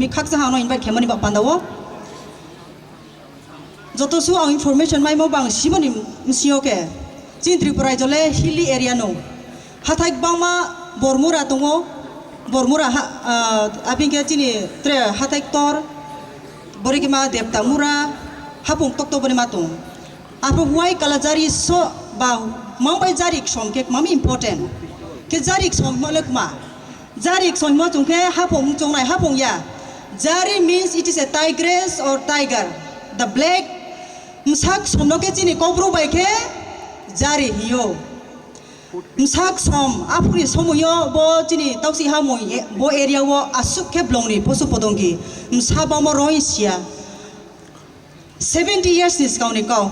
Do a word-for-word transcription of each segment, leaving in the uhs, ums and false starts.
Khakchang hano invite khaimani ba pandao. Joto su ang information maimo bang siboni msio ke. Chin Tripura jole hilly area no. Hathai bangma Bormura tongo. Bormura ha, ah, abingke chini tre hathai tor. Borikima Depta Mura. Hapung tokto boni matung. Apo huai kala jari so ba mangbai jari ksom ke mami important. Ke jari ksom mo lekma. Jari ksom mo chung ke hapung chongnai hapung ya. Jari means it is a tigress or tiger. The black msak somno ke chini kobru bai ke jari hiyo. Msak som aphuri somoyo bo chini tausi hamung e-, bo area o asuk ke blongni posu podongki. Msa bamo roi sia. Seventy years ni swkangni kau,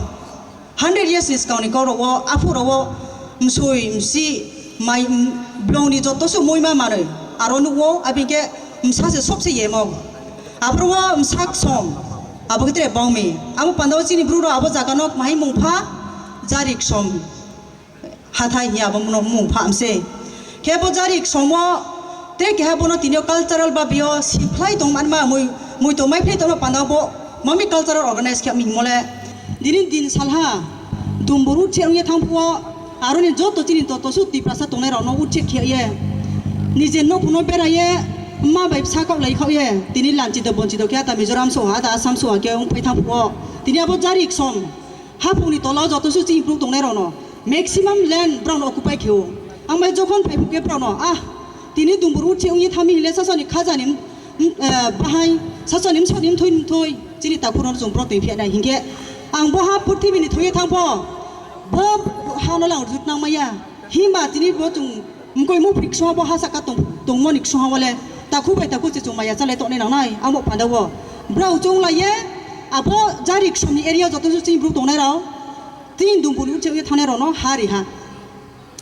hundred years ni swkangni kau rogo, aphuru rogo, msui, msi, mai, m-, blongni joto se muima manwi, aro nukgo, abingke msa se sobse yemo. Aphuru o msa ksom, abo khe tre bongmi. Abo pandao chini bru rok abo jaga no mahai mungpha, jari ksom. Hathai hiya bo mung phamse. Khe bo jari ksomo tei keha bono tini o cultural ba bio siphlai tong manma mui, mui tong mai phlai tongma panda bo mami cultural organize khe mi himole. Dini din salha dumbur uthe wngya thang phuo aroni joto chini to tosu Tiprasa tongnai rok no uthe khe ye. Nije no kuno bera ye ma bai bsa kok lai khok ye. Tini lanchi do bonchi do khe ata Mizoram so ha, ata Assam so ha khe wng phai thang phuo. Tini abo jari ksom. Haphungni tola o joto su chini bru tongnai rok no maximum land brao no occupy khe o. Ang bai jokhon phai phuk khe brao no, ah, tini dumbur uthe wngye thami hile sasani khajani, mm, eh, bahai sasani msoni mthoi mthoi chini takhuk rok no chwng brao twi phiya nai hinkhe ang bo ha purthimini thoi thang pho bo ha no lang rwjak nang maya himba tini bo chwng Mkoi mupri ksoha bo ha saka tong-, tongmoni ksoha wale takhuk bai takhuk se chwng maya chalai tongnai nangnai amo panda o. Brao chwng lai ye abo jari ksomni area joto se chini bru tongnai rao tin dumbuni uche uye thangnai rao no ha ri ha.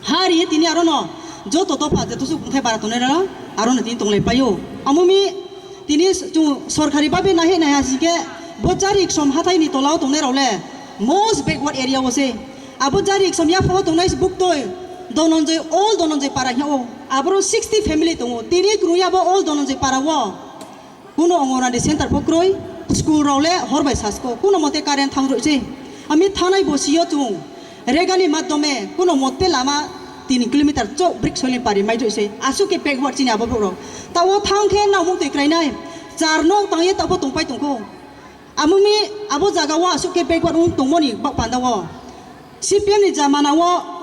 Ha ri ye tini aro no joto dopha joto se kungthai bara tongnai rao aro no tini tonglai paio. Amo mi Tini chwng sorkari babe naihe naiha singkhe bo jari ksom hathaini tolao tongnai rok le most backward area o se. Abo jari ksom yaphao tongnai se buktoi Dhananjay, all Dhananjay para hiya o. Aboro sixty family tongo. Tini kwrwngya bo all Dhananjay para o. Kuno Anganwadi center pho kwrwi, school rok le hor bai sasko. Kuno mote current thang rwi se. Ami thanai bo sio chwng. Regani madhyome kuno mote lama tin kilometer chok brik soli pari mai joi se. Asuk ke backward chini abo borok. Tao thang khe nangmung twi krainai. Char nok tangye tabo tongpai tongkho. Amoni abo jaga o asuk ke backward wng tongmoni bak panda o. C P M ni jamana o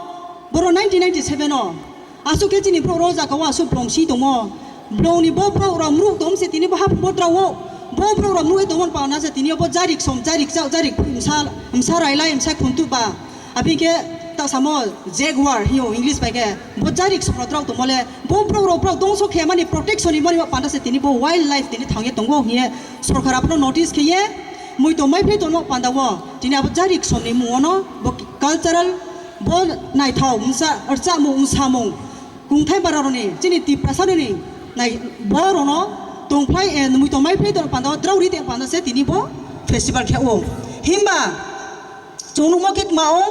boro nineteen ninety-seven o. Asuk khe chini borok rok jaga o asuk blong si tongo. Blong ni bo borok rok mruk tong se tini bo hap bo drao. Bo borok rok mruk tongmon pauna se tini bo jarik som, jarik chao, jarik msa, msa railai, msa khuntu ba. Abhi khe ta samo jaguar hiyo English bai khe. Bo jarik som rok drao tongmole. Bo borok rok borok dongso khe mani protection ni mani panda se tini bo wildlife tini thangye tongo hiye sorkar abono notice khe ye. Mui to mai phai tono panda o. Tini abo jarik som ni mungono bo cultural Bo naithok wngsa, rwchapmung, wngsamung, kungthai bararokni, chini Tiprasarokni nai-, borokno tongphlai, eh, mui tongmai phlai tong panda, drao ri tong panda se tini bo festival khe o. Himba chwng nukma khe kwmao,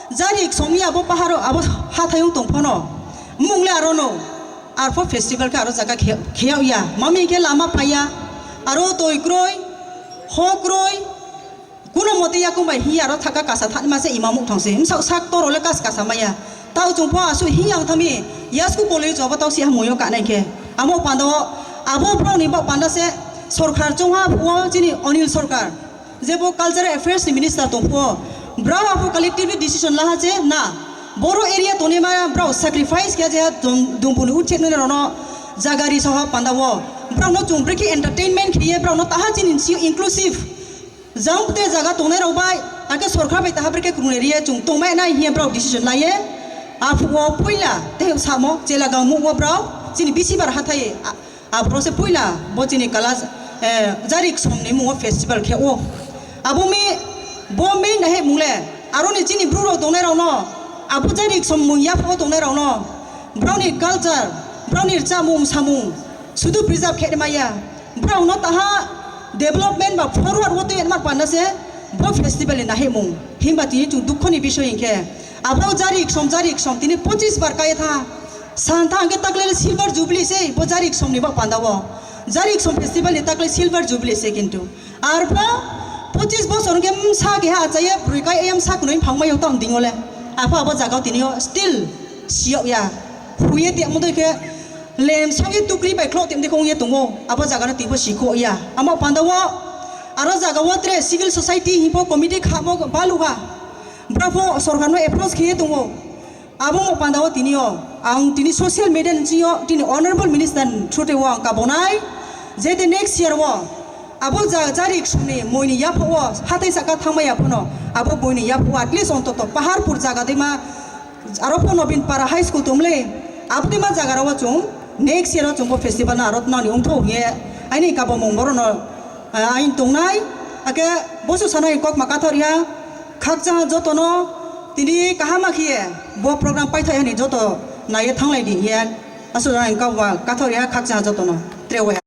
jari ksom ya abo paharo, abo hathayung tong phano, mung le arono, arpho festival khe aro jaga khe, khe ya, mami khe lama phaiya, aro toi kroi, ho kroi, Kuno mote yakung bai hiya aro thaka kasa thani ma se ima muk thang se. Msa sak toro le kas kasa maya. Tao chung pho asu hi yang thami yasku college obo tao si hamoyo kanai khe. Amo panda o abo borok ni ba panda se sorkar chungha phuo chini Anil Sarkar. Je bo cultural affairs ni minister tong phuo. Brao abo collectively decision laha je na. Boro area toni ma brao sacrifice khe je dum-, dumbuni uthe nene rono jagari soha panda o. Brao no chung briki entertainment khiye brao no taha chini si inclusive. Jang te jaga tongnai rok bai, ake sorkar bai taha brekhe kwrwng area chung tongmai nai hiya brao decision laiye. Aphuo puila te samo chela gang mukbo brao chini bisi bar hathai a-, aphro se puila bo chini kala, eh, jarik som ni mungo festival khe o. Abo mi bo main nahe mungle aroni chini bru rok tongnai rok no abo jarik som mung yapho tongnai rok no brao ni culture, brao ni rwchapmung samung sudu preserve khe maya. Brao no taha development ba forward o twi ma panda se bo festival ni nahimung. Himba tini chung dukho ni bisoy hinkhe abo jarik som jarik som tini pochis bar kaya tha. San tha hwnkhe takle silver jubilee se bo jarik som ni bo panda o. Jari Ksum festival ni taklai silver jubilee se kintu. Arpho pochis bosor hwnkhe msa keha achaye brwi kai ayam sa kunui phangmai o tong dingole. Apho abo jagao tinio still siyok ya. Huye te mudoi khe lem songye tukri bai khlok temde khong ye tongo. Abo jagano tipo sikho ya. Amo pandao aro jagao tre civil society himpo committee khamo baluha. Brapho sorkarno approach khiye tongo. Abo mo pandao tinio ang tini social media ni sio tini honorable minister ni through te o ang kabonai je the next year o abo ja-, Jari Ksumni moini yapho o hatai saka thangmai yaphono abo boini yapho o at least ontoto Paharpur jaga dima aro pho Nobin Para High School tumle abo dima jaga ro o chung next year o chung bo festival na aro nani ungtho ye aini kabomung borono, ah, ain tongnai ake bosu sanai kok ma kathor ya. Khakchang jotono tini kaham khe bo program paithai hani joto naiye thanglai di hiya. Aswk jani kok ba kathor ya khakchang jotono. Tre wai.